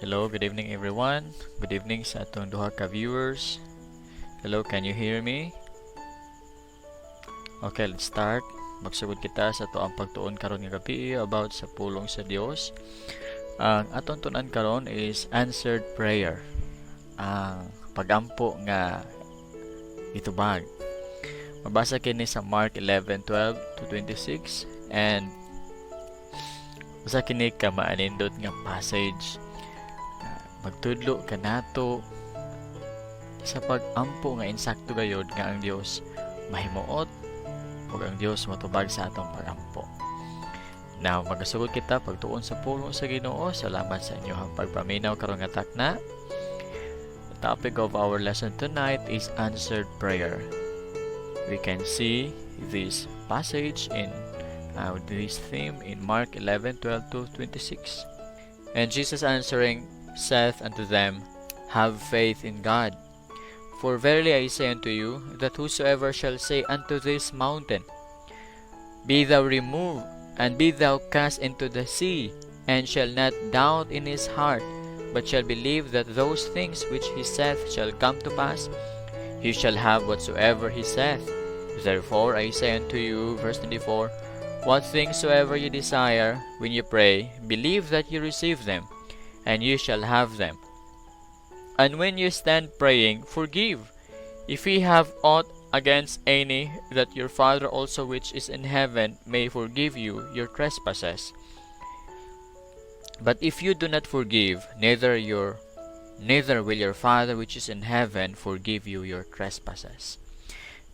Hello, good evening, everyone. Good evening sa atong duha ka viewers. Hello, can you hear me? Okay, let's start. Magsugod kita sa atoang pagtuon karon nga gabi about sa pulong sa Dios. Ang atong tun-an karon is answered prayer. Ang pagampo nga itubag. Mabasa kini sa Mark 11:12 to 26 and usa kini ka maanindot nga passage. Magtudlo kanato sa pag-ampo nga insakto gayod nga ang Dios mahimuot ug ang Dios motubag sa atong pagampo. Now, magasugod kita pagtuon sa pulong sa Ginoo. Salamat sa inyong pagpaminaw karong nga takna. The topic of our lesson tonight is answered prayer. We can see this passage in this theme in Mark 11:12 to 26. And Jesus answering saith unto them, "Have faith in God. For verily I say unto you, that whosoever shall say unto this mountain, 'Be thou removed, and be thou cast into the sea,' and shall not doubt in his heart, but shall believe that those things which he saith shall come to pass, he shall have whatsoever he saith. Therefore I say unto you," verse 24, "what things soever you desire when you pray, believe that you receive them, and you shall have them. And when you stand praying, forgive, if ye have aught against any, that your Father also which is in heaven may forgive you your trespasses. But if you do not forgive, neither will your Father which is in heaven forgive you your trespasses."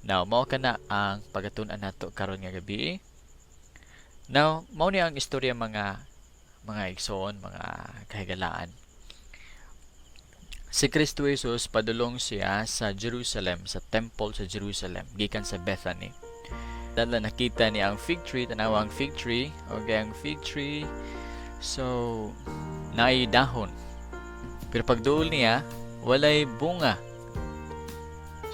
Now, mao kana ang pagatun-an nato karon nga gabi. Now, mao ni ang istorya, mga igsoon, mga kahigalaan. Si Kristo Jesus, padulong siya sa Jerusalem, sa temple sa Jerusalem, gikan sa Bethany. Dala nakita niya ang fig tree, tanawa ang fig tree, okay, ang fig tree. So, naay dahon. Pero pagduol niya, walay bunga.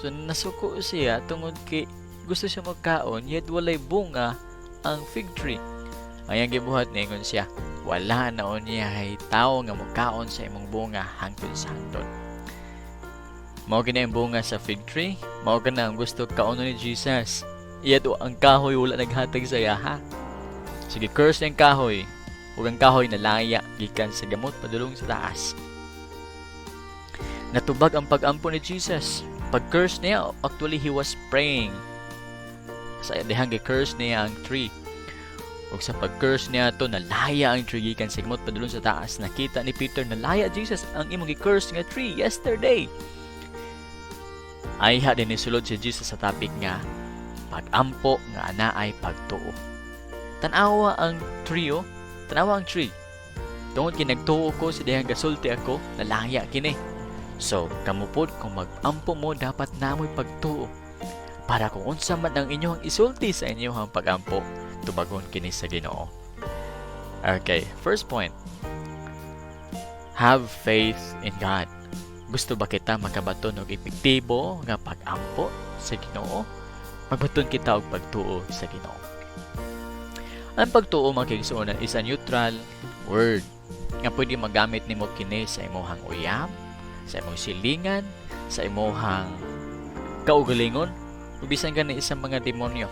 So, nasuko siya tungod kay gusto siya magkaon, yet walay bunga ang fig tree. Ang iyang gibuhat, niingon siya, "Wala na unya'y tao nga mokaon sa imong bunga hangtod sa hangtod." Mao gani ang bunga sa fig tree, mao gani ang gusto kaonon ni Jesus. Yet ang kahoy wala naghatag sa iyaha. Sige, curse ang kahoy. Ug ang kahoy nalaya gikan sa gamot padulong sa taas. Natubag ang pag-ampo ni Jesus. Pag-curse niya, actually he was praying. Sa dihang gi-curse niya ang tree. Ug sa pag-curse niya to, nalaya ang tree gikan sa gamot padulong sa taas. Nakita ni Peter, nalaya, "Jesus, ang imong gi-curse nga tree yesterday." Ayha din nisulod si Jesus sa topic nga pag-ampo nga anaay pagtuo. Tan-awa ang tree, oh. Tanawa ang tree. Tungod kay nagtuo ko sa dihang gasulti ako, nalaya kini. So, kamo pod, kung mag-ampo mo, dapat namoy pagtuo. Para kung unsa man ang inyong isulti sa inyong pag-ampo, tubagon kini sa Ginoo. Okay, first point. Have faith in God. Gusto ba kita makabaton og epektibo nga pag-ampo sa Ginoo? Magbaton kita og pagtuo sa Ginoo. Ang pagtuo, mga kaigsuonan, is a neutral word nga pwede magamit nimo kini sa imong uyab, sa imong silingan, sa imong kaugalingon, ug bisan gani sa mga demonyo.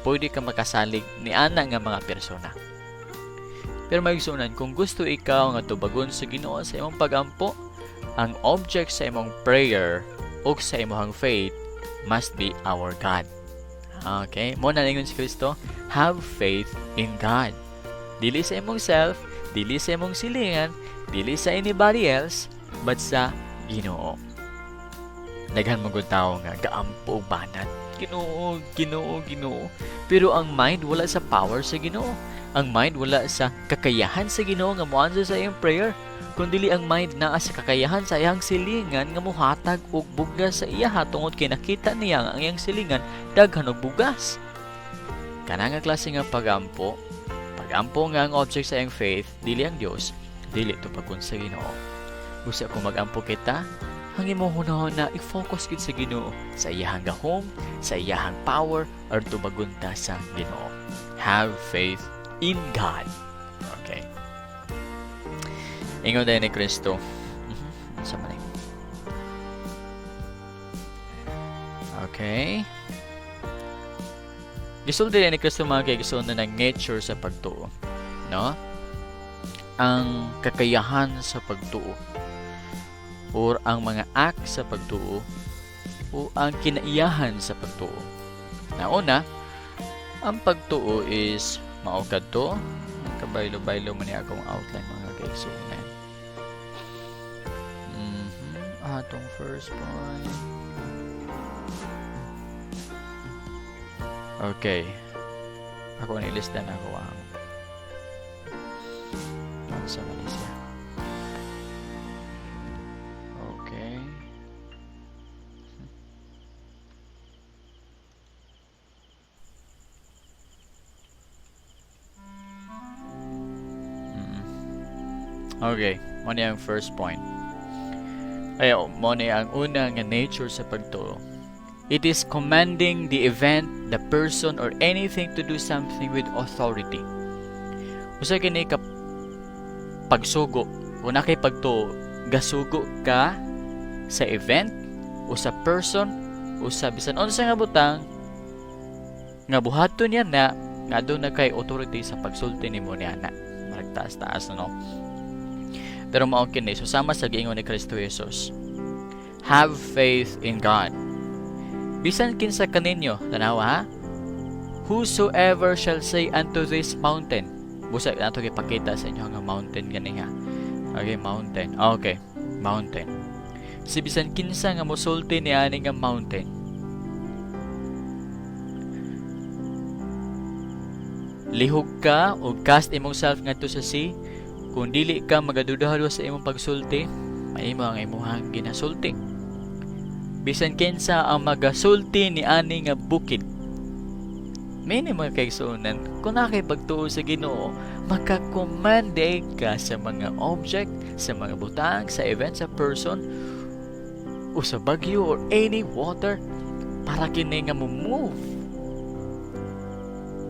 Pwede ka makasalig ni ana nga mga persona. Pero, mga igsuonan, kung gusto ikaw nga tubagon sa Ginoo sa imong pagampo, ang object sa imong prayer ug sa imong faith must be our God. Okay? Mao na ingon si Kristo, have faith in God. Dili sa imong self, dili sa imong silingan, dili sa anybody else, but sa Ginoo. Daghan man gud tawo nga gaampo og banat. "Ginoo, Ginoo, Ginoo." Pero ang mind wala sa power sa Ginoo. Ang mind wala sa kakayahan sa Ginoo nga mo-answer sa iyong prayer. Kundi ang mind naa sa kakayahan sa iyang silingan nga mohatag og bugas sa iya tungod kay nakita niya nga ang iyang silingan daghan og bugas. Kana nga klase nga pagampo, pagampo nga ang object sa iyang faith dili ang Dios, dili tubagon sa Ginoo. Gusto kung magampo kita, ang imong hunahuna i-focus gid sa Ginoo, sa iyahang gahom, sa iyahang power, aron tubagon ta sa Ginoo. Have faith in God. Okay. Ingon din ni Kristo. Unsa man ni? Okay. Gisulti ni Kristo, mga kaigsuonan, ng nature sa pagtuo. No? Ang kakayahan sa pagtuo or ang mga act sa pagtuo o ang kinaiyahan sa pagtuo. Nauna, ang pagtuo is mao kadto. Kabaylo-baylo man ni akong outline, mga kaigsuonan. Atong first point. Okay. Ako ni ilista na ako ang sa Malaysia. Okay. Okay, mao ni ang first point. Ay, oh, mao ni ang una nga nature sa pagtuo. It is commanding the event, the person, or anything to do something with authority. Usa kini ka pagsugo. Kung naa kay pagtuo, gasugo ka sa event o sa person o sa bisan unsa nga butang nga buhaton niya na nga doon na kay authority sa pagsulti nimo niya na. Maragtaas-taas, no? Pero mao kini, so sama sa giingon ni Kristo Jesus. Have faith in God. Bisan kinsa kaninyo, tanawa ha? Whosoever shall say unto this mountain. Busa nato ipakita sa inyo nga mountain gani ha. Okay, mountain. Okay, mountain. Si bisan kinsa nga mosulti ni ani nga mountain. Lihog ka o cast imong self ngadto sa sea. Kung dili ka magadudahan sa imong pagsulti, mahimo ang imong ginasulti. Bisan kinsa ang magasulti ni ani nga bukid. Many mga kaigsuonan, kung naa kay pagtuo sa Ginoo, makakomande ka sa mga object, sa mga butang, sa event, sa person, o sa bagyo or any water para kini nga mo move.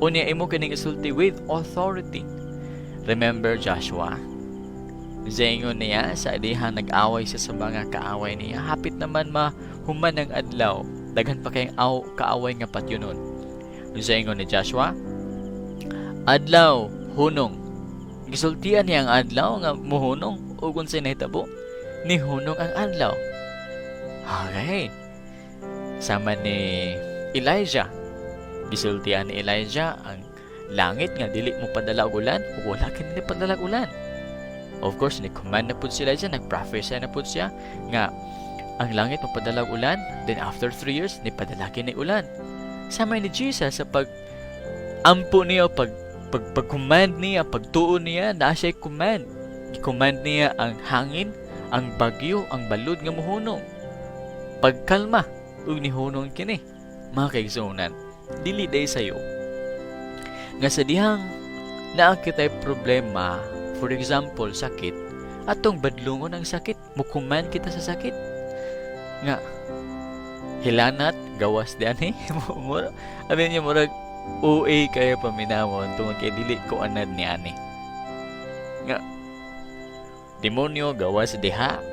Unya imo kining isulti with authority. Remember Joshua? Zaingon niya sa dihang nag-away siya sa mga kaaway niya. Hapit naman mahuman ang adlaw. Daghan pa kayong kaaway nga patyonon. Zaingon ni Joshua, adlaw, hunong. Gisultian niya ang adlaw nga muhunong o kung sa'y nahitabo, nihunong ang adlaw. Okay. Sama ni Elijah. Gisultian ni Elijah ang langit nga dili mo padala og ulan ug wala kini padala og ulan. Of course, ni-command na pud si Elijah, nag-prophesy na pud siya nga ang langit mo padala og ulan. Then after 3 years, ni padala kini ulan. Sama ni Jesus sa pag ampo niya, pag command niya, pagtuo niya, naa siya command. I-command niya ang hangin, ang bagyo, ang balud nga muhunong. Pagkalma ug nihunong kini. Mga kaigsuonan, dili day sayo nga sa dihang naa kitay problema, for example, sakit, atong badlungon ang sakit, mukuman kita sa sakit. Nga, hilanat, gawas di ani. Mura, abi niya murag, OA kayo paminawon tungod kay dili ko anad ni ani. Nga, demonyo, gawas diha,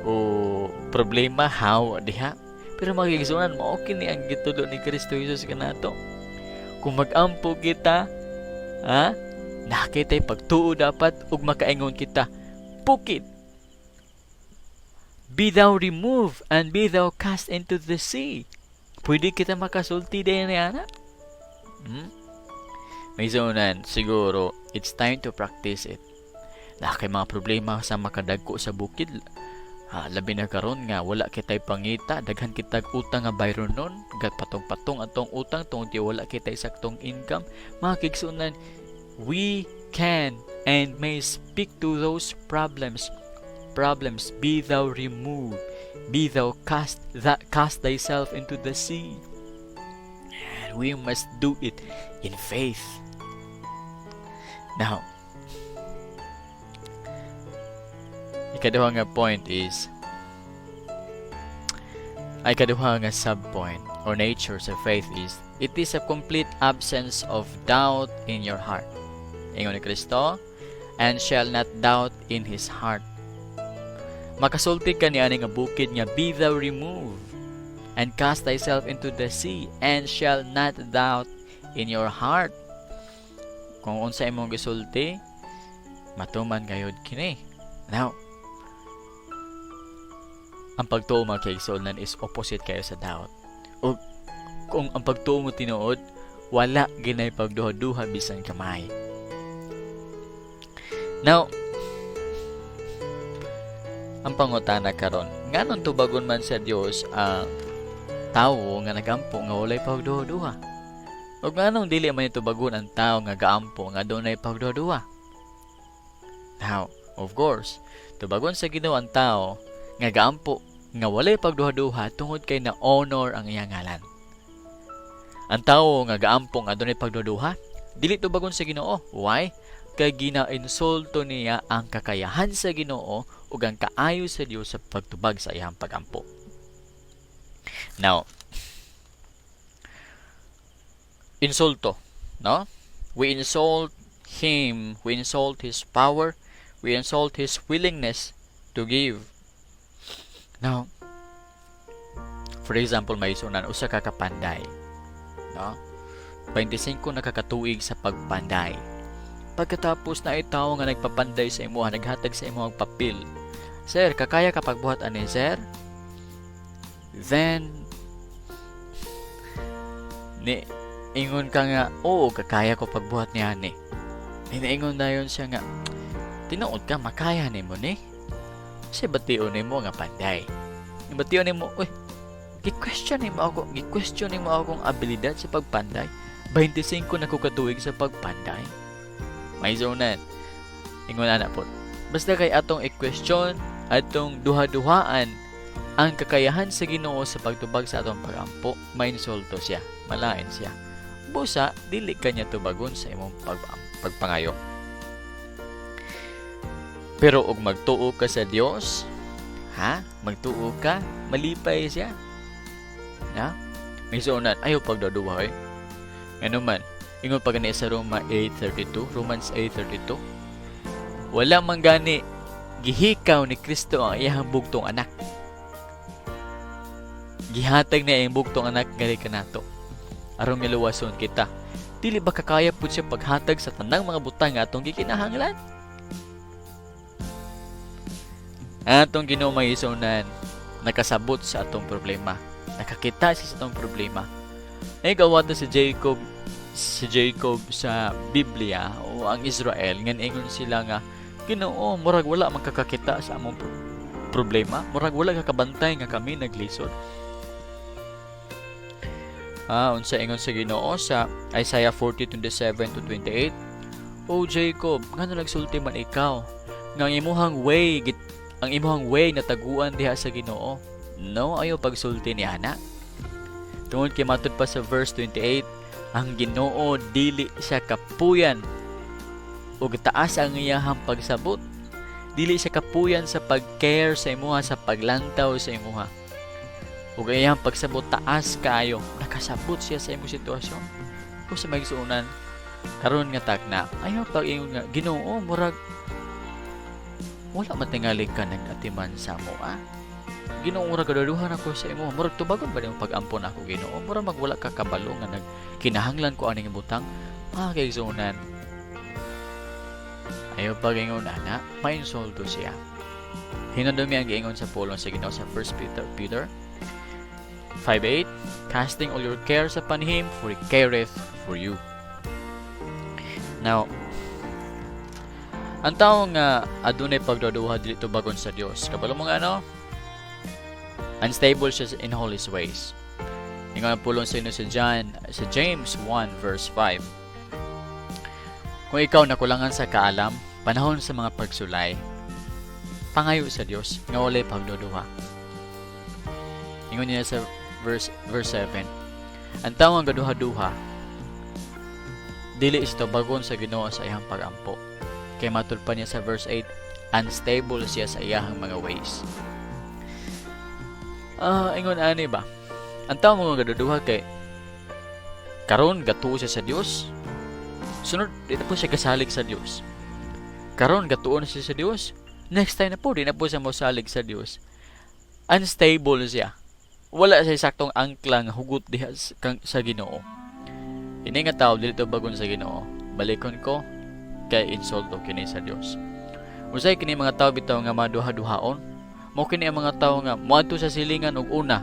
o problema, hawa diha. Pero mga kaigsuonan, mao kini ang gitudlo ni Kristo Jesus kanato. Kung mag-ampo kita, ha? Nakita'y pagtuo dapat ug makaingon kita, bukid, be thou removed and be thou cast into the sea. Pwede kita makasulti din ni ana? May zonan, siguro, it's time to practice it. Nakay mga problema sa makadagko sa bukid. Ha, labi na karon nga wala kitay pangita, daghan kitag utang nga bayron nun, gat patong-patong atong utang tungod kay wala kitay saktong income. Mga kaigsuonan, we can and may speak to those problems. Problems, be thou removed, be thou cast, that cast thyself into the sea. And we must do it in faith. Now, ikaduha nga point is, ay ikaduha nga sub-point or nature sa faith is, it is a complete absence of doubt in your heart. Ingon ni Kristo, and shall not doubt in his heart. Makasulti ka ni ani nga bukid nga, "Be thou removed and cast thyself into the sea," and shall not doubt in your heart. Kung unsa imong gisulti, matuman gayud kini. Now, ang pagtuo, mga kaigsuonan, is opposite kayo sa doubt. O kung ang pagtuo mo tinuod, wala ginay pagduha-duha bisan kamay. Now, ang pangutana karon, nganong tubagon man sa Dios ang tawo nga nagampo nga walay pagduha-duha? Ug nganong dili man tubagon ang tawo nga gaampo nga dunay pagduha-duha? Now, of course, tubagon sa Ginoo ang tawo nga gaampo nga walay pagduha-duha tungod kay na honor ang iyang ngalan. Ang tawo nga gaampo nga dunay pagduha-duha, dili tubagon sa Ginoo. Why? Kay gina-insulto niya ang kakayahan sa Ginoo ug ang kaayo sa Dios sa pagtubag sa iyang pagampo. Now, insulto, no? We insult him, we insult his power, we insult his willingness to give. Now, for example, may sunan, usa ka kapanday, no? 25 na ka katuig sa pagpanday. Pagkatapos na itaw nga nagpapanday sa imuha, naghatag sa imuha papel. "Sir, kakaya ka pagbuhat ani, sir?" Then, ni ingon ka nga, "Oo, kakaya ko pagbuhat niya ni." Niingon na yun siya nga, "Tinuod ka, makaya nimo ni?" Kasi bation nimo nga panday. Bation nimo, "Uy, gi-question nimo akong abilidad sa pagpanday. 25 na ko katuig sa pagpanday." May zonan. Ingon ana po. Basta kay atong i-question, atong duha-duhaan ang kakayahan sa Ginoo sa pagtubag sa atong pagampo, mainsulto siya, malain siya. Busa, dili kanya tubagon sa imong pagpangayo. Pero og magtuo ka sa Dios, ha? Magtuo ka, malipay siya. Ha? May suunan, ayaw pagduduha eh. Ano man, ingon pa gani sa Roma 8:32, Romans 8:32, wala man gani gihikaw ni Kristo ang iyang bugtong anak. Gihatag niya ang bugtong anak ngali kanato aron nga luwason kita. Dili ba kakaya pud siya paghatag sa tanang mga butang nga atong gikinahanglan? Atong Ginoo, may isunan, nakasabot sa atong problema. Nakakita siya sa atong problema. Ay gawata si Jacob sa Biblia o ang Israel nga ingon sila nga, "Ginoo, murag wala man kakakita sa among problema, murag wala ka kabantay nga kami naglisod." Ah, unsa ingon sa Ginoo sa Isaiah 40:27 to 28? "O Jacob, ngano nagsulti man ikaw nga ang imuhang way nataguan diha sa Ginoo?" No, ayo pagsulti ni ana. Tungod kay matud pa sa verse 28, ang Ginoo dili siya kapuyan ug taas ang iyahang pagsabot. Dili siya kapuyan sa pag-care sa imuha, sa paglantaw sa imuha. Ug ang iyang pagsabot taas kaayo, nakasabot siya sa imong sitwasyon. Kung sa maigsuonan, karon nga takna, ayaw pag-ingon nga, "Ginoo, murag wala man tingali ka nag-atiman sa amo, ah. Ginoo, murag gadaduhan ako sa imo. Murag tubagon ba nimo pag-ampon ako, Ginoo? Murag magwala ka kabalo nga nagkinahanglan ko aning butang." Mga kaigsuonan, ayaw pag-ingon ana, mainsulto siya. Hinumdumi ang giingon sa pulong sa Ginoo sa 1 Peter 5:8, "Casting all your cares upon Him, for He careth for you." Now, ang tao nga adunay pagduduha dili tubagon sa Dios. Kabalo mo nga ano? Unstable siya in all his ways. Ingon ang pulong sa inyo sa John, sa James 1 verse 5. "Kung ikaw nakulangan sa kaalam, panahon sa mga pagsulay, pangayo sa Dios nga walay pagduduha." Ingon niya sa verse 7. Ang tao nga gaduha-duha dili is tubagon sa Ginoo sa iyang pagampo. Kay matud pa niya sa verse 8, unstable siya sa iyahang mga ways. Ah, ingon ani ba? Ang tao mga gaduduha kay karon gatuo siya sa Dios. Sunod, di na po siya kasalig sa Dios. Karon gatuon siya sa Dios. Next time na po, di na po siya mosalig sa Dios. Unstable siya. Wala siya saktong angkla nga hugot diha sa Ginoo. Ini nga tao dili tubagon sa Ginoo. Balikon ko kay insulto kini sa Dios. Usay kini mga tao bitaw nga maduha-duhaon. Mao kini ang mga tao nga moadto sa silingan og una,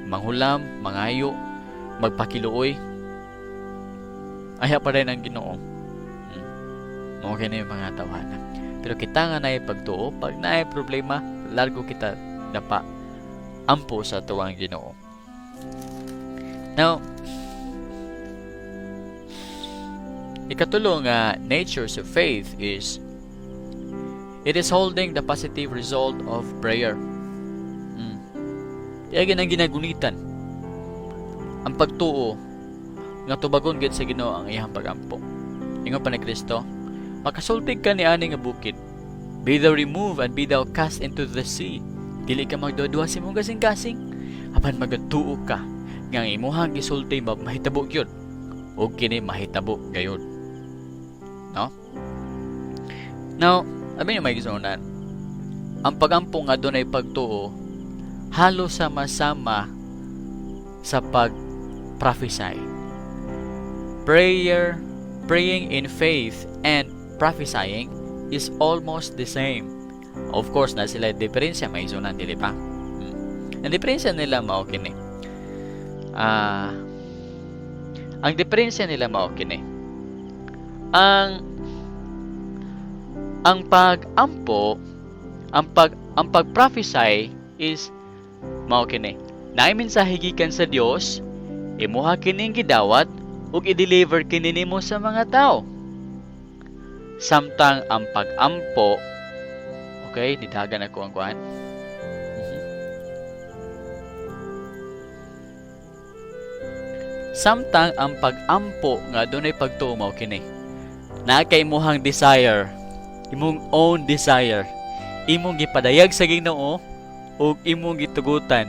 manghulam, mangayo, magpakiluoy. Ayha pa rin ang Ginoo. Mao kini ang mga tawhana. Pero kita nga naay pagtuo, pag naay problema, largo kita dapa ampo sa tuwang Ginoo. Now, ikatulo nga natures of faith is it is holding the positive result of prayer. Kaya ginang ginagunitan ang pagtuo nga tubagon gid sa Ginoo ang iyang pagampo. Ingon pa ni Kristo, "Makasultig ka ni ani nga bukid, 'Be thou removed and be thou cast into the sea.' Dili ka magduha sa imong kasing-kasing, apan magatuo ka nga ang imuhang gisulti mahitabo gyud, ug kini mahitabo gayud." No? Now, abi niyo, mga igsuonan, ang pagampo nga dunay pagtuo halos sama-sama sa pag-prophesy. Prayer, praying in faith and prophesying is almost the same. Of course, na sila diferensya, mga igsuonan, dili ba? Ang diferensya nila mao kini. Ang diferensya nila mao kini. Ang pag-ampo, ang pag-prophesy is mao kini. Naay mensahe gikan sa Dios, imuha kining gidawat ug i-deliver kini nimo sa mga tao. Samtang ang pag-ampo, okay, nidagan ako ang kuan. Samtang ang pag-ampo nga dunay pagtuo mao kini. Naa kay imuhang desire, imong own desire, imong gipadayag sa Ginoo ug imong gitugutan,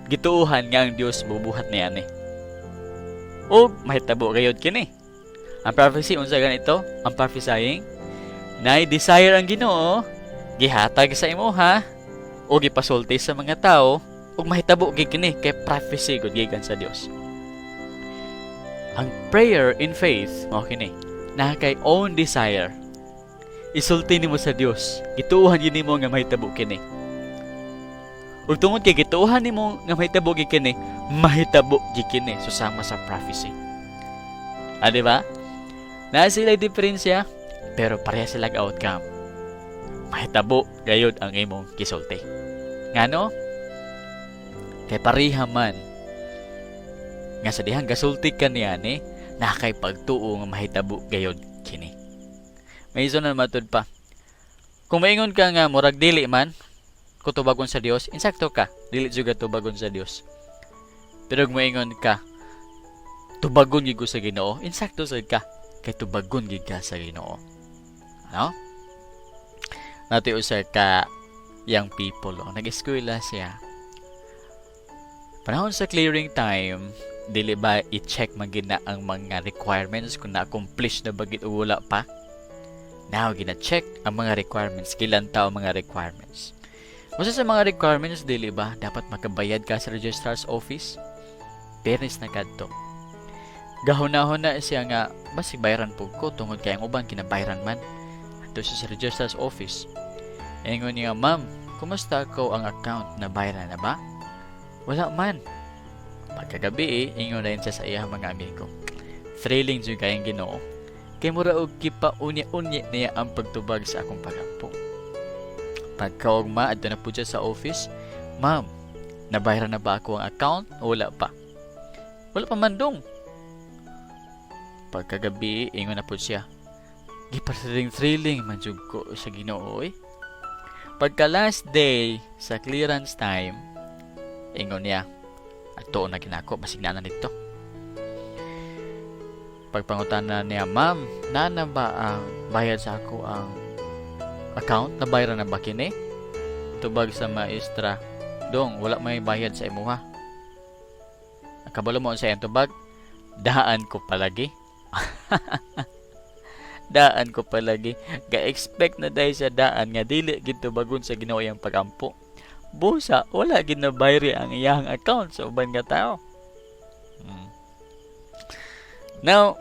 gituohan nga ang Dios mubuhat niani. Ug mahitabo gayud kini. Ang prophecy, unsa ganito? Ang prophesying, naay desire ang Ginoo, gihatag sa imuha ug gipasulti sa mga tao ug mahitabo gid kini kay prophecy gud gikan sa Dios. Ang prayer in faith mao kini, naa kay own desire. Isulti nimo sa Dios, gituohan gyud nimo nga mahitabo kini. Ug tungod kay gituohan nimo nga mahitabo gid kini, mahitabo gid kini, so sama sa prophecy. Ah, di ba? Naa sila diferensya, pero pareha sila outcome. Mahitabo gayud ang imong gisulti. Ngano? Kay pareha man nga sa dihang gasulti ka niani, naa kay pagtuo nga mahitabo gayud kini. May iso na matud pa. Kung maingon ka nga murag dili man ko tubagon sa Dios, insakto ka, dili jud ka tubagon sa Dios. Pero kung maingon ka, "Tubagon gid ko sa Ginoo," insakto sad ka, kay tubagon gid ka sa Ginoo. Ano? Nati usa ka young people, oh, nag-eskwela siya. Panahon sa clearing time, dili ba i-check man gina ang mga requirements kung na-accomplish na ba gid o wala pa? Now, gina-check ang mga requirements. Gilantaw ang mga requirements. Usa sa mga requirements, dili ba, dapat makabayad ka sa registrar's office? Biyernes na kadto. Gahuna-huna siya nga, basig bayaran po ko tungod kay ang uban kinabayaran man. Adto siya sa registrar's office. Ingon niya, "Ma'am, kumusta ko ang account? Nabayaran na ba?" Wala man. Pagkagabi eh, ingon na siya sa iyang mga amigo, "Thrilling jud kayong Ginoo. Kay mura og gipa-unya-unya niya ang pagtubag sa akong pagampo." Pagkaugma, adto na po siya sa office. "Ma'am, nabayaran na ba ako ang account o wala pa?" "Wala pa man dong." Pagkagabi, ingon na po siya, "Gipa-thrilling thrilling man jud ko sa Ginoo eh." Pagka last day sa clearance time, ingon niya, "Adto na ginako, basig na dito." Pagpangutana niya, "Ma'am, naa na ba ang bayad sa ako ang account? Nabayaran na ba kini?" Tubag sa maestra, "Dong, wala may bayad sa imuha." Kabalo mo sa iyang tubag? "Daan ko palagi." Daan ko palagi. Ga-expect na dahil sa daan nga dili gid tubagon sa Ginoo iyang pagampo. Busa, wala gid na bayri ang iyang account sa uban nga tao. Now,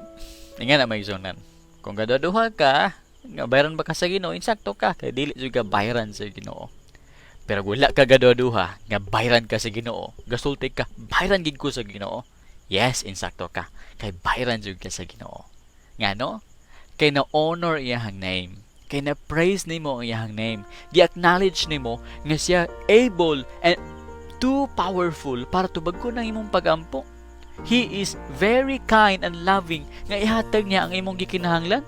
nga na may zonan. Kung gadaduha ka, nga bayran ba ka sa Ginoo, insakto ka kay dili jud ka bayran sa Ginoo. Pero wala ka gaduha nga bayran ka sa Ginoo, gasulti ka, "Bayran gid ko sa Ginoo." Yes, insakto ka kay bayran jud ka sa Ginoo. Ngano? Kay na honor iyang name. Kay na praise nimo ang iyang name. Gi-acknowledge nimo nga siya able and too powerful para tubag-on ang imong pagampo. He is very kind and loving nga ihatag niya ang imong gikinahanglan.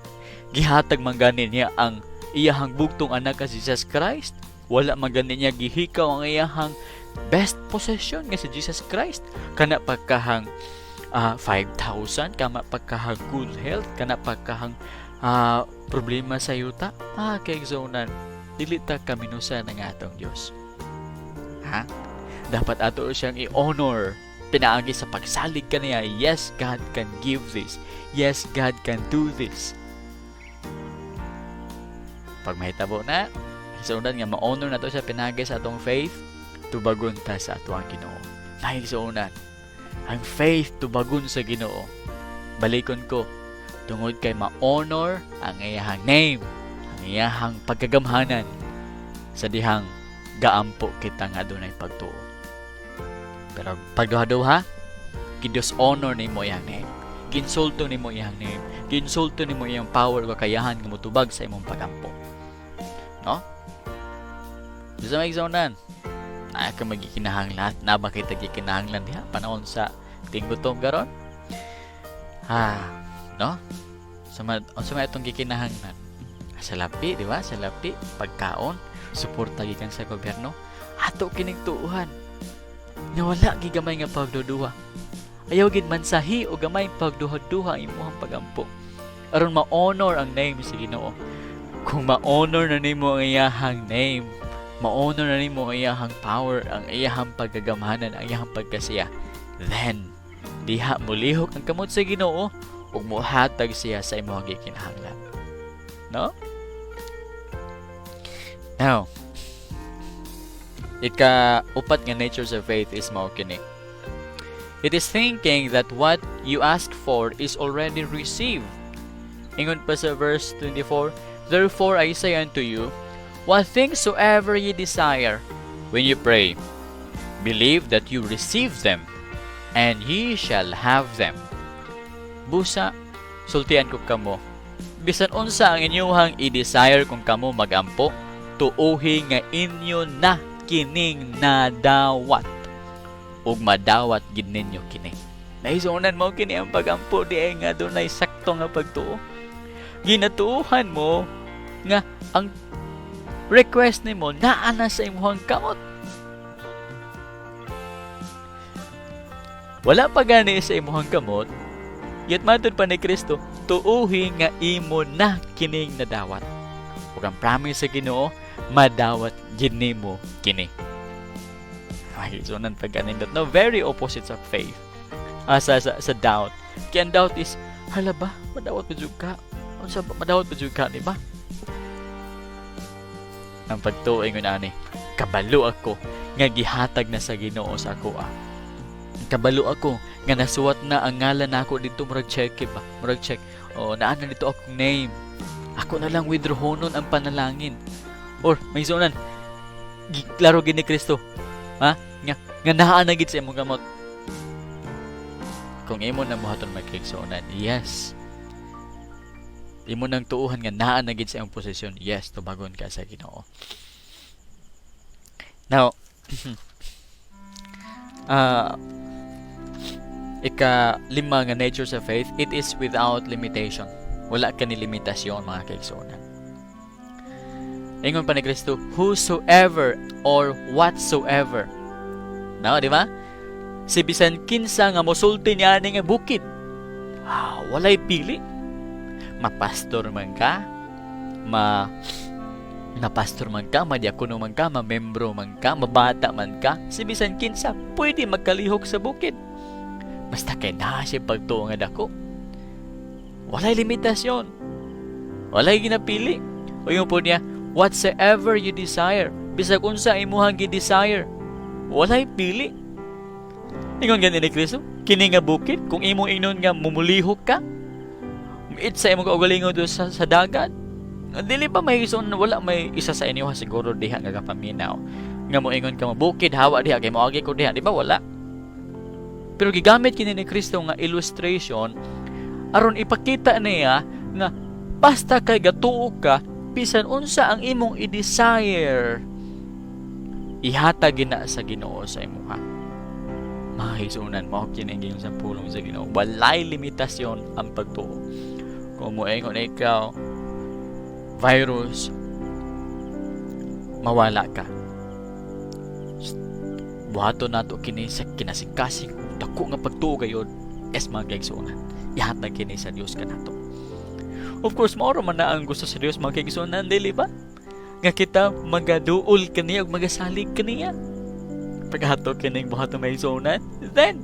Gihatag man gani niya ang iyahang bugtong anak ka si Jesus Christ. Wala man gani niya gihikaw ang iyahang best possession nga si Jesus Christ. Kana pagkahang 5,000, kama pagkahang good health, kana pagkahang problema sa yuta. Ah, kay zonan, dili ta kaminusan ng atong Dios. Ha? Dapat ato siyang i-honor pinaagi sa pagsalig kaniya. Yes, God can give this. Yes, God can do this. Pag mahitabo na, sa nga ma-honor na to siya pinaagi sa atong faith, tubagon ta sa atuang Ginoo. Mahigsuonan, ang faith tubagon sa Ginoo. Balikon ko, tungod kay ma-honor ang iyahang name, ang iyahang pagkagamhanan sa dihang gaampo kita nga adunay pagtuo. Pero pagduha-duha, gi-dishonor nimo iyang name. Ginsulto nimo iyang name. Ginsulto nimo iyang power o kakayahan nga motubag sa imong pagampo. No? Sa may igsuonan, ay ka magikinahanglan na ba kita gikinahanglan diha panahon sa tinggutom karon? Ha, no? Sa may atong gikinahanglan sa lapi, di ba? Sa lapi, pagkaon, suporta gikan sa gobyerno. Ato kining tuuhan nga wala gigamay nga pagduduha. Ayaw gid mansahi o gamay pagduha-duha ang imong pagampo. Aron ma-honor ang name sa Ginoo. Kung ma-honor na nimo ang iyahang name, ma-honor na nimo ang iyahang power, ang iyahang pagkagamhanan, ang iyahang pagkasiya, then diha molihok ang kamot sa Ginoo ug mohatag siya sa imong gikinahanglan. No? Now, ika upat nga nature sa faith is mao kini. It is thinking that what you ask for is already received. Ingon pa sa verse 24, "Therefore I say unto you, what things soever ye desire, when you pray, believe that you receive them, and ye shall have them." Busa, sultian ko kamo, bisan unsa ang inyuhang i-desire kung kamo magampo, tuuhi nga inyo na kining nadawat. Ug madawat gid ninyo kini. Naisunan mo kini ang pagampo di ay nga dunay sakto nga pagtuo. Ginatuuhan mo nga ang request nimo naa na sa imong kamot. Wala pa gani sa imong kamot, yet matud pa ni Kristo, tuuhi nga imo na kining nadawat. Ug ang promise sa Ginoo, madawat gid nimo kini. Ay, so nan pagkanindot. No, very opposite sa faith. Sa doubt. Kaya ang doubt is, hala ba, madawat pa jud ka? Unsa ba, madawat pa jud ka, di ba? Ang pagtuo ingon ani, kabalo ako nga gihatag na sa Ginoo sa ako ah. Kabalo ako nga nasuwat na ang ngalan nako dito, murag check ba? Murag check. Oh, naa na dito akong name. Ako na lang withdrawhonon ang panalangin. Or may sunan. Klaro gini Kristo. Ha? Nga naa na gid sa imong kamot. Kung imo na buhaton, magkaigsuonan, yes. Imo nang tuuhan nga naa na gid sa imong posisyon, yes, tubagon ka sa Ginoo. Now, ika lima nga nature sa faith, it is without limitation. Wala ka ni limitasyon, mga kaigsuonan. Ingon pa ni Kristo, "Whosoever or whatsoever." No, di ba? Si bisan kinsa nga mosulti niya ani nga bukid. Ah, walay pili. Mapastor man ka, ma napastor man ka, madiakono man ka, mamembro man ka, mabata man ka, si bisan kinsa pwede magkalihok sa bukid. Basta kay naa siya pagtuo nga dako. Walay limitasyon. Walay ginapili. O ingon po niya, "Whatsoever you desire." Bisag unsa imuhang gi-desire. Walay pili. Ingon gani ni Kristo, kini nga bukid, kung imong ingnon nga mumulihok ka, it sa imong kaugalingon do sa dagat, dili ba may ison? Wala may isa sa inyo siguro diha nga kapaminaw nga moingon ka, "Bukid, hawa diha kay moagi ko diha," di ba? Wala. Pero gigamit kini ni Kristo nga illustration aron ipakita niya nga basta kay gatuo ka, bisan unsa ang imong i-desire, ihatag gina sa Ginoo sa imuha. Mga higsuonan, mao kini ang sa pulong sa Ginoo. Walay limitasyon ang pagtuo. Kung moingon ikaw, "Virus, mawala ka," buhaton nato kini sa kinasingkasing dako nga pagtuo gayod es, mga kaigsuonan. Ihatag kini sa Dios kanato. Of course, mao man na ang gusto sa Dios, mga kaigsuonan, dili ba? Nga kita magaduol kaniya ug magasalig kaniya. Paghato kining buhaton, mga kaigsuonan, then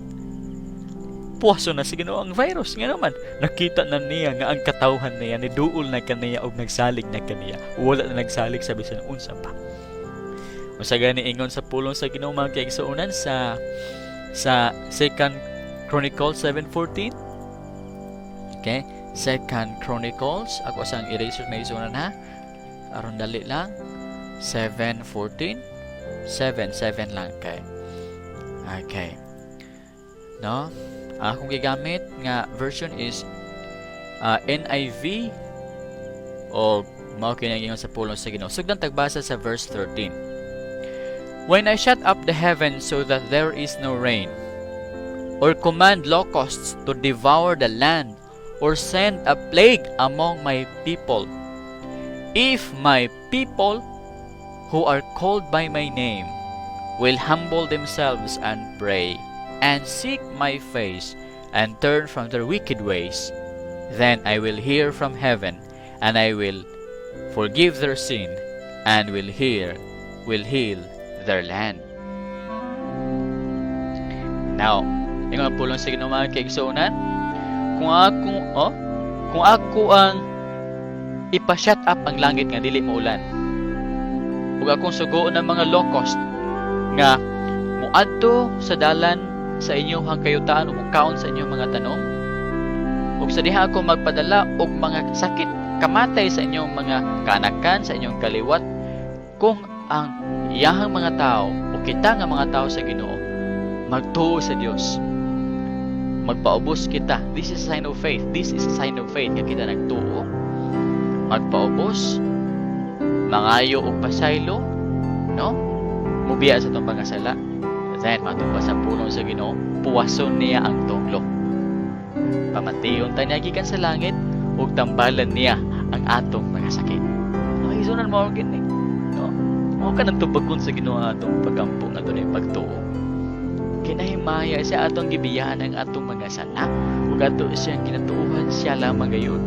puwaso na sa Ginoo ang virus. Nga naman, nakita na niya nga ang katawhan niya ni duol na kaniya og nagsalig na kaniya. Wala na nagsalig sa bisan unsa pa. Unsa gani ingon sa pulong sa Ginoo, mga kaigsuonan, sa Second Chronicles 7:14? Okay, Second Chronicles, ako sang eraser, may igsuonan ha. Aron dali lang. 7:14. 7 7 lang kay. Okay. No? Akong gigamit nga version is NIV o mao kini ang ingon sa pulong sa Ginoo. Sugdan tagbasa sa verse 13. "When I shut up the heavens so that there is no rain, or command locusts to devour the land, or send a plague among my people, if my people who are called by my name will humble themselves and pray, and seek my face, and turn from their wicked ways, then I will hear from heaven, and I will forgive their sin, and will heal their land." Now, ingon ang pulong sa Ginoo, mga kaigsuonan, kung ako ang ipa-shut up ang langit nga dili maulan, ug akong sugoon ng mga locust nga muadto sa dalan sa inyong kayutaan ug mukaon sa inyong mga tanom, ug sa diha ako magpadala og mga sakit kamatay sa inyong mga kanakan, sa inyong kaliwat, kung ang iyahang mga tao o kita nga mga tao sa Ginoo magtuo sa Dios, magpaubos kita. This is a sign of faith. This is a sign of faith nga kita nagtuo, magpaubos, mangayo og pasaylo, no, mubiya sa atong mga sala, then matong sa pulong sa Ginoo, puwason niya ang tunglo, pamation ta niya gikan sa langit ug tambalan niya ang atong mga sakit. Ay, isunan mo gini, no? Mao ka nang tubagon sa Ginoo ang atong pagampo nga dunay pagtuo. Kinahimaya siya atong gibiyaan ang atong mga sala ug ato siyang ginatuohan, siya lamang gayud.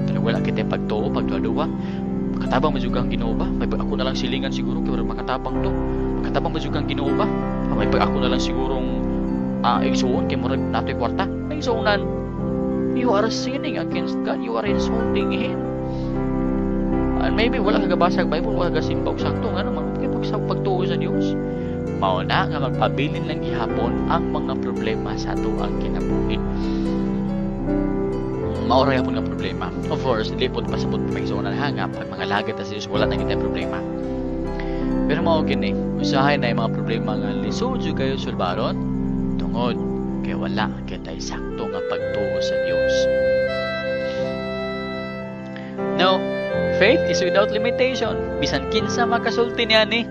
Pero wala kita pagtuo, pagduha-duha, "Makatabang man jud ang Ginoo ba? May pag ako na lang silingan siguro kay makatabang to. Makatabang man jud ang Ginoo ba? Ah, may pag ako na lang sigurong igsuon kay murag natoy kwarta." Igsuonan, you are sinning against God. You are insulting Him. And maybe wala ka gabasa og Bible, wala ka gasimba og sakto, ngano man kay pag pagtuo sa Dios. Mao na nga magpabilin lang gihapon ang mga problema sa atoang kinabuhi. Mao ra gyapon nga problema. Of course, dili pod pasabot, pagsuonan ha, nga pag mga lagat sa Dios wala na kitay problema. Pero mao kini, usahay na yung mga problema nga lisod jud kayo sulbaron tungod kay wala kitay sakto nga pagtuo sa Dios. Now, faith is without limitation. Bisan kinsa makasulti niya ni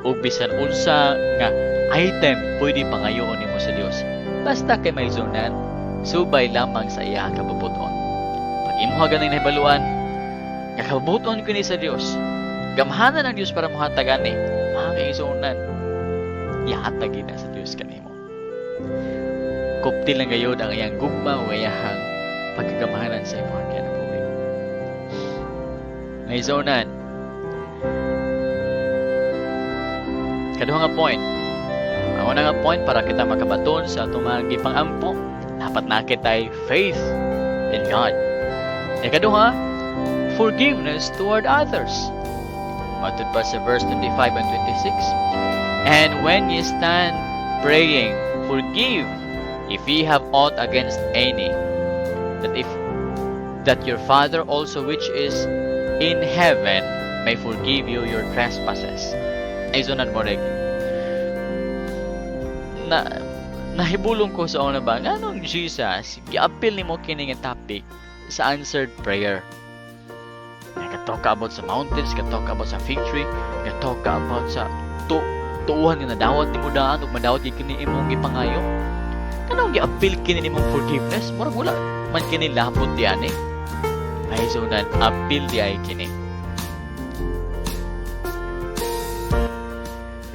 ug bisan unsa nga item pwede pangayoon nimo sa Dios. Basta kay may zunan, subay lamang sa iya kabubuton. Pag imuha ganing nahibaluan, nga kabubuton kini sa Dios, gamhanan ang Dios para mohatag ani, mga kaigsuonan, ihatag na sa Dios kanimo. Kupti lang gayod ang iyang gugma o iyang pagkagamhanan sa imong kinabuhi. Naigsuonan, kaduha nga point. Ang una nga point, para kita makabaton sa atong mga gipang-ampo, dapat na kitay faith in God. Ikaduha, forgiveness toward others. Matud pa sa verse 25 and 26, "And when ye stand praying, forgive if ye have aught against any, that if that your Father also which is in heaven may forgive you your trespasses." Ay sunan mo rin. Na nahibulong ko sa una ba, nganong Jesus, giapil nimo kini nga topic sa answered prayer? Nag-talk about sa mountains, talk about sa fig tree, talk about sa tuuhan nga nadawat nimo daan ug madawat gyud kini imong gipangayo. Kanang giapil kini nimong forgiveness, murag wala man kini labot di ani. Ay sunan, apil di ay kini.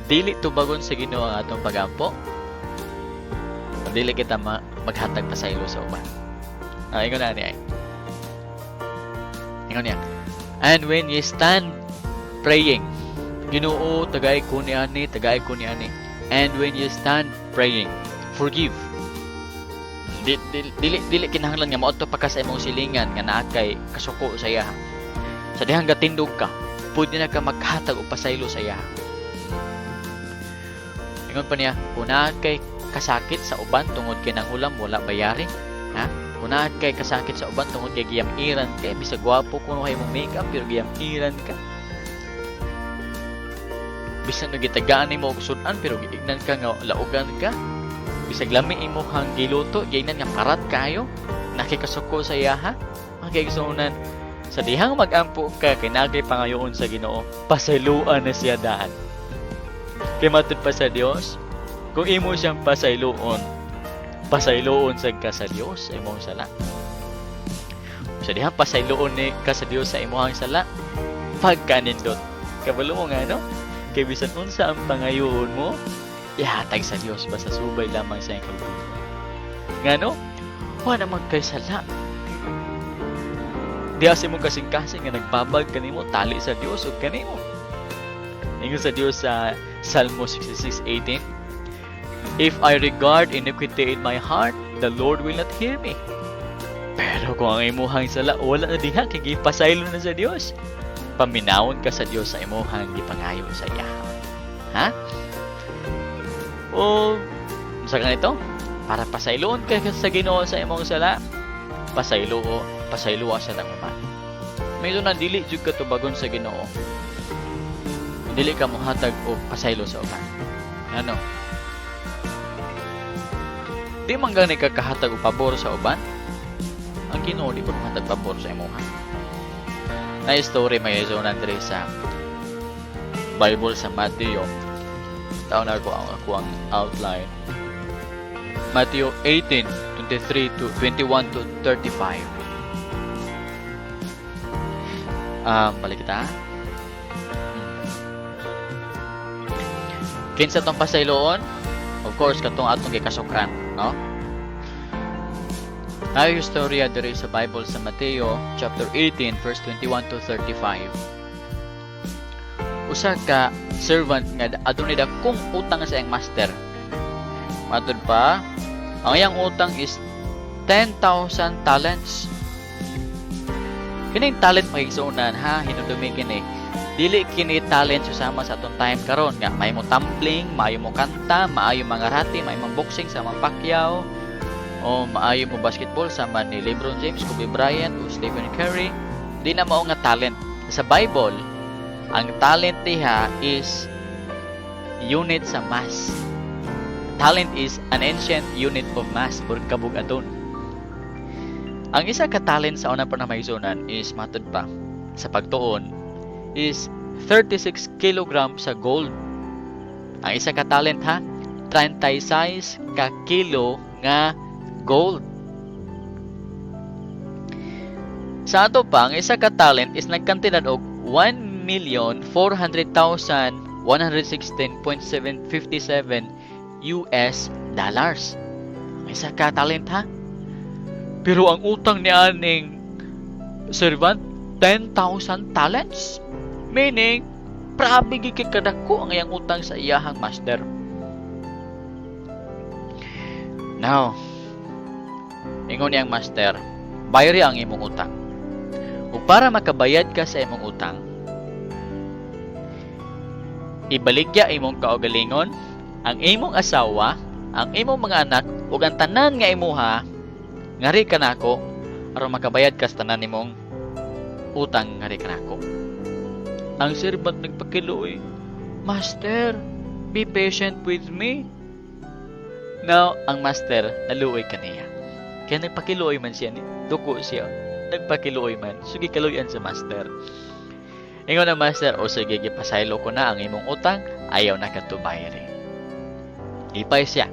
Dili tubagon sa Ginoo ang atong pagampo. Dili kita maghatag pasaylo sa uban. Ah, ingon na niya. Ingon niya, "And when ye stand praying," Ginoo, tagay ko ni ani, tagay ko ni ani. "And when you stand praying, forgive." Dili kinahanglan nga moadto pa ka sa imong silingan nga naa kay kasuko sa iya. Sa dihang gatindog ka, pwede na ka maghatag og pasaylo sa iya. Ingon pa niya, kung naa kay kasakit sa uban tungod kay nanghulam wala bayari, ha? Kung naa kay kasakit sa uban tungod kay giyam-iran kay, bisag gwapo kuno kay imong makeup pero giyam-iran ka. Bisan no gitagaan nimo og sud-an pero giignan ka nga laugan ka. Bisag lami imo hang giluto, giingnan nga parat kayo. Nakikasuko sa iyaha. Ang kaigsuonan, sa dihang magampo ka kay naa kay pangayoon sa Ginoo, pasayloan na siya daan. Kay matud pa sa Dios, kung imo siyang pasayloon, pasayloon sad ka sa Dios sa imong sala. Sa dihang pasayloon ni ka sa Dios sa imong sala, pagkanindot. Kabalo mo nga, no? Kay bisan unsa ang pangayoon mo, ihatag sa Dios basta subay lamang sa iyang kabubut-on. Ngano? Wa naman kay sala. Diha sa imong kasing-kasing nga nagbabag kanimo, tali sa Dios ug kanimo. Ingon sa Dios sa Salmo 66:18, "If I regard iniquity in my heart, the Lord will not hear me." Pero kung ang imuhang sala wala na diha kay gipasaylo na sa Dios, paminawon ka sa Dios sa imuhang gipangayo sa iya. Ha? O sa ganito, para pasayloon ka sa Ginoo sa imong sala, pasaylo pasayloa sa uban. May na dili jud ka tubagon sa Ginoo. Dili ka mohatag og pasaylo sa uban. Ano? Di man gani ka kahatag og pabor sa uban. Ang Ginoo di po mohatag pabor sa imuha. Na story may na diri sa Bible sa Matthew. Taon na ako ang ako ang outline. Matthew 18:23 to 21 to 35. Balik kita. Kinsa tong pasayloon? Of course, katong atong gikasukran, no? Tayo istorya diri sa Bible sa Mateo chapter 18 verse 21 to 35. Usa ka servant nga adunay dakong utang sa iyang master. Matud pa, ang iyang utang is 10,000 talents. Kining talent, mga ha, hinumdumi kini. Dili kini talent susama sa atong time karon nga may mo tumbling, maayo mo kanta, maayo mga rati, maayo mo boxing sa mga Pacquiao, o maayo mo basketball sama ni LeBron James, Kobe Bryant o Stephen Curry. Di na mao nga talent. Sa Bible, ang talent diha is unit sa mass. Talent is an ancient unit of mass or kabugaton. Ang isa ka talent sa unang panahon is, matud pa sa pagtuon, is 36 kilograms sa gold. Ang isa ka talent ha, 36 ka kilo nga gold. Sa ato pa, ang isa ka talent is nagkantidad og 1,400,116.757 US dollars. Ang isa ka talent ha. Pero ang utang ni aning servant, 10,000 talents. Meaning, grabe gyud kay kadako ang iyang utang sa iyahang master. Now, ingon niyang master, "Bayri ang imong utang." Ug para makabayad ka sa imong utang, ibaligya imong kaugalingon, ang imong asawa, ang imong mga anak, ug ang tanan nga imuha, ngari kanako aron makabayad ka sa tanan nimong utang ngari kanako. Ang servant nagpakiluoy, "Master, be patient with me." Now, ang master naluoy kaniya. Kaya nagpakiluoy man siya, duko siya. Nagpakiluoy man, so gikaluyan sa master. Ingon ang master, "O sige, gipasaylo ko na ang imong utang, ayaw na ka bayri." Ipay siya.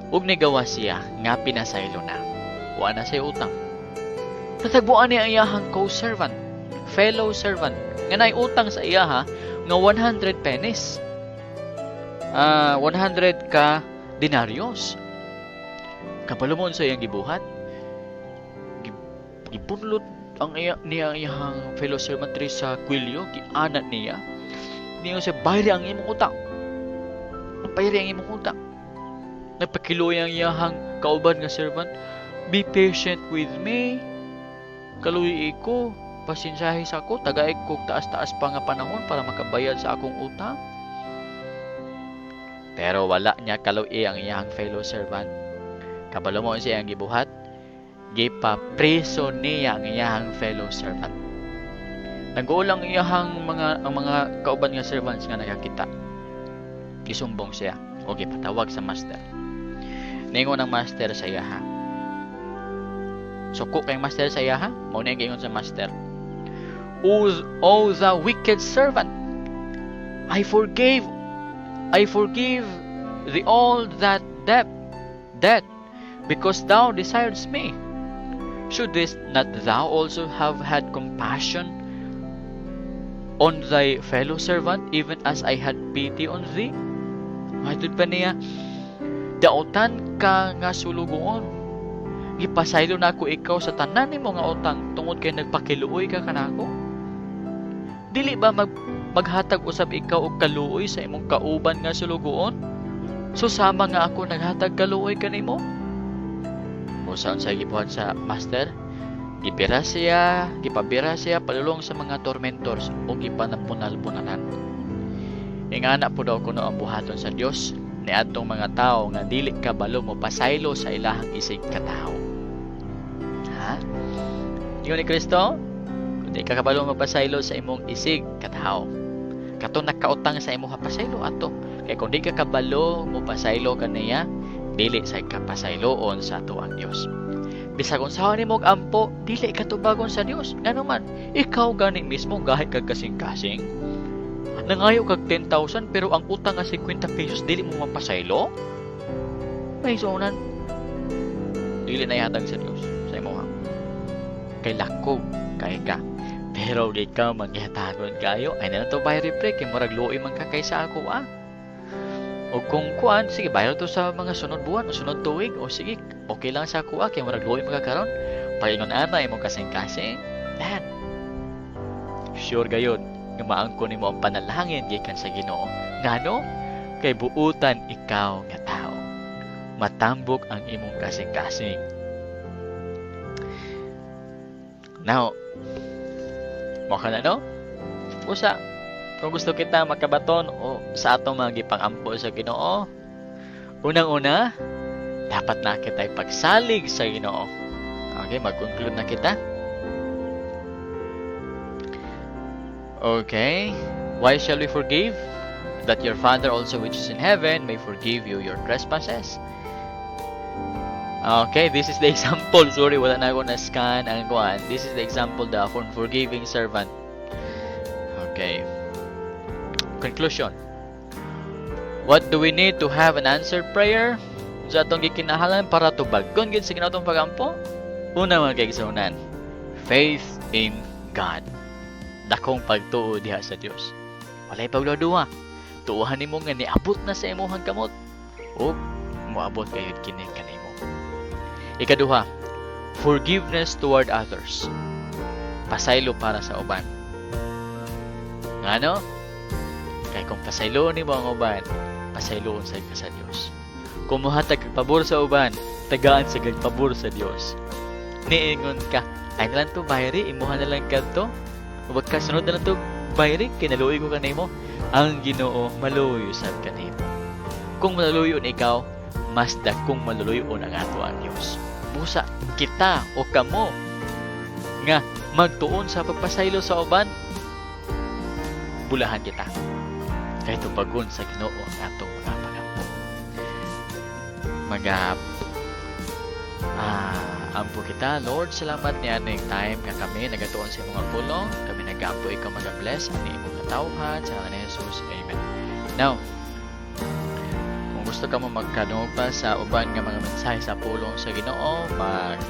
Ug nigawa siya nga pinasaylo na. Wa na siya utang. Natagbuan niya ang iyahang co-servant, fellow servant, nga naay utang sa iyaha nga 100 pennies. 100 ka denarios. Kabalo mo sa iyang gibuhat? Gipunlot ang iya, niya ang iyahang fellow servant diri sa kwelyo, gianat niya. Niya siya, "Bayri ang imong utang. Bayri ang imong utang." Nagpakiluoy ang iyahang kauban nga servant, "Be patient with me. Kaluyi ko, pasensyahe sa ako, tagaik ko taas-taas pa nga panahon para makabayad sa akong utang." Pero wala niya kaluoy ang iyahang fellow servant. Kabalo mo siya ang gibuhat? Gipapriso niya ang iyahang fellow servant. Nag-uol ang mga kauban nga servants nga nakakita. Gisumbong siya o gipatawag sa master. Ningon ang master sa iyaha. Suko kay master sa iyaha, mao na ang giingon sa master. O thou wicked servant, I forgive thee all that debt, because thou desiredst me. Shouldest not thou also have had compassion on thy fellow servant, even as I had pity on thee?" Matod pa niya, "Dautan ka nga sulugoon. Gipasaylo na ako ikaw sa tanan nimo nga utang tungod kay nagpakiluoy ka kanako. Dili ba maghatag usab ikaw og kaluoy sa imong kauban nga sulugoon? So sama nga ako naghatag kaluoy kanimo?" O saan sa gibuhat sa master? Gibira siya, gipabira siya palulong sa mga tormentors o gipanapunal-punalan. Ingana po daw kuno ang buhaton sa Dios niadtong mga tawo nga dili kabalo mo pasaylo sa ilahang isig katawo. Ha? Ingon ni Kristo, kung di ka kabalo magpasaylo sa imong isig katawo, kato nakautang sa imong pasaylo ato. Kay kung di ka kabalo mo pasaylo kaniya, dili sa kapasayloon sa ato ang Dios. Bisag unsaon nimo og ampo, dili ka tubagon sa Dios. Ngano man, ikaw gani mismo gahi kag kasing-kasing. Nangayo kag 10,000 pero ang utang nga 50 pesos dili mo mapasaylo? May sunan. Dili na ihatag sa Dios sa imo ha. Kay lakog kay ka. Pero di ka manggihatagon kayo. Ay na to bayri pre kay murag luoy man ka kaysa ako ah. O kung kuan, sige bayar to sa mga sunod buwan o sunod tuig o sige, okay lang sa ako ah kay murag luoy man ka karon. Paingon ana imong kasing-kasing. Dan. Sure gayud nga maangkon nimo ang panalangin gikan sa Ginoo. Ngano? Kay buutan ikaw nga tao. Matambok ang imong kasing-kasing. Now, mo ka na no? Usa, kung gusto kita makabaton o sa atong mga gipang-ampo sa Ginoo, unang-una, dapat na kita pagsalig sa Ginoo. Okay, mag-conclude na kita. Okay, why shall we forgive? That your Father also which is in heaven may forgive you your trespasses. Okay, this is the example. Sorry, wala na ako na-scan ang kuan. This is the example, the forgiving servant. Okay. Conclusion. What do we need to have an answered prayer? Sa atong gikinahanglan para tubagon gid sa Ginoo atong pagampo? Una mga kaigsuonan, faith in God. Dakong pagtuo diha sa Dios. Walay pagduha. Tuohan nimo nga niabot na sa imong kamot ug moabot gayud kini kanimo. Ikaduha, forgiveness toward others. Pasaylo para sa uban. Ngano? Kay kung pasayloon nimo ang uban, pasayloon sad ka sa Dios. Kung mohatag kag pabor sa uban, tagaan sa kag pabor sa Dios. Niingon ka, "Ay na lang to, bayri, imuha na lang kadto. Ug kasunod na lang to, bayri, kinaluoy ko kanimo." Ang Ginoo maluoy usab kanimo. Kung maluoyon ikaw, mas dakong maluluyon ang ato ang Dios. Busa kita o kamo nga magtuon sa pagpasaylo sa uban, bulahan kita. Kay tubagon sa Ginoo ang atong mga pagampo. Maga ampo kita. Lord, salamat ni aning time nga kami nagatuon sa imong pulong. Kami nagampo ikaw maga-bless ani imong katawhan sa ngalan ni Jesus. Amen. Now, kung gusto ka mo magkadungog pa sa uban nga mga mensahe sa pulong sa Ginoo, mag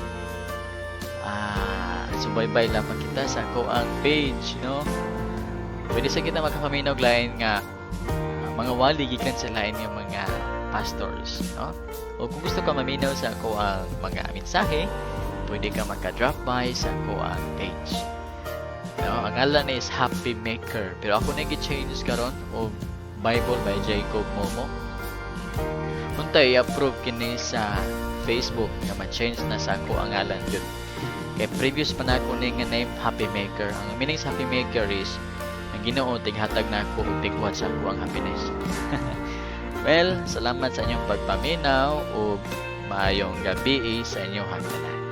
subaybay lamang kita sa akoang page, no? Pwede sa kita makapaminaw lain nga mga wali gikan sa lain nga mga pastors, no? O kung gusto ka maminaw sa akoang mga mensahe, pwede ka maka-drop by sa akoang page. No, ang ngalan is Happy Maker, pero ako na gi-change karon og Bible by Jacob Momo. Untay i-approve kini sa Facebook nga ma-change na sa ako ang ngalan jud. Kay previous pa na ako ni nga name Happy Maker. Ang meaning sa Happy Maker is ang Ginoo tighatag na ako og tigbuhat sa ako ang happiness. Well, salamat sa inyong pagpaminaw ug maayong gabi sa inyong tanan.